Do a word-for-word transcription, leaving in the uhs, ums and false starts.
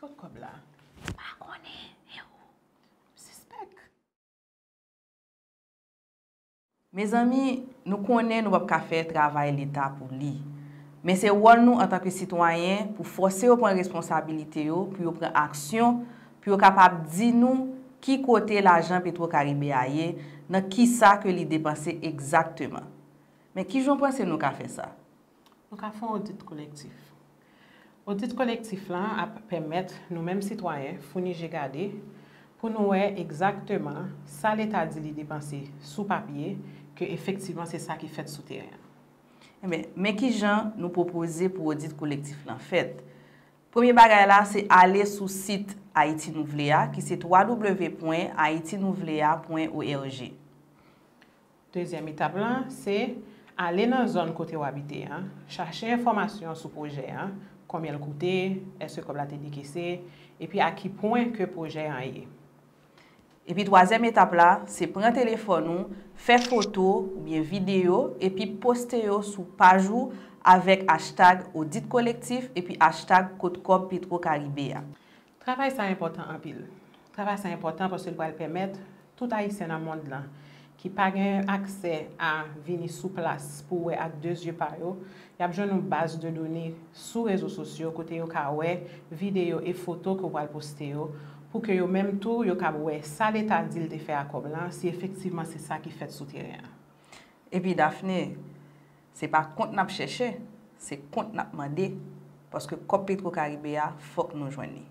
Kot kòb la? Pa konnen, e ou? M sispèk. Mezanmi, nou konnen nou p ap ka fè travay Leta pou li. Men se wòl nou antanke sitwayen pou fòse yo pran responsabilite yo, pou yo pran aksyon, pou yo kapab di nou ki kote lajan Petro Caribe a ye, nan kisa ke li depanse egzakteman. Men kijan w panse nou ka fè sa? Nou ka fè yon odit kolektif. Odit kolektif lan ap pèmèt nou menm sitwayen founi je gade pou nou wè egzakteman sa Leta di li depanse sou papye, ke efektivman se sa ki fèt sou teren an. Ebyen, men kijan nou pwopoze pou odit kolektif lan fèt. Premye bagay la, se ale sou sit Ayiti Nou Vle a, ki se w w w pwen ayiti nou vle a pwen org. Dezyèm etap lan, se ale nan zòn kote w abite an, chache enfòmasyon sou pwojè an, konbyen l koute, èske kòb la te dekese, epi a ki pwen ke pwojè an ye. Epi twazyèm etap la, se pran telefòn ou, fè foto oubyen videyo, epi poste yo sou paj ou avèk hashtag odit kolektif epi hashtag kot kòb Petro Caribe a. Travay sa enpòtan anpil. Travay sa enpòtan paske l pral pèmèt tout Ayisyen nan mond lan ki pa gen aksè a vini sou plas pou wè ak de zye pa yo, y ap jwenn yon baz de done sou rezo sosyo kote yo ka wè videyo e foto ke w pral poste yo, pou ke yo menm tou, yo kab wè sa Leta di l te fè a kòb lan, si efektivman se sa ki fèt sou teren an. Epi Daphné, se pa kont n ap chèche, se kont n ap mande, paske kòb Petro Caribe a, fòk nou jwenn li.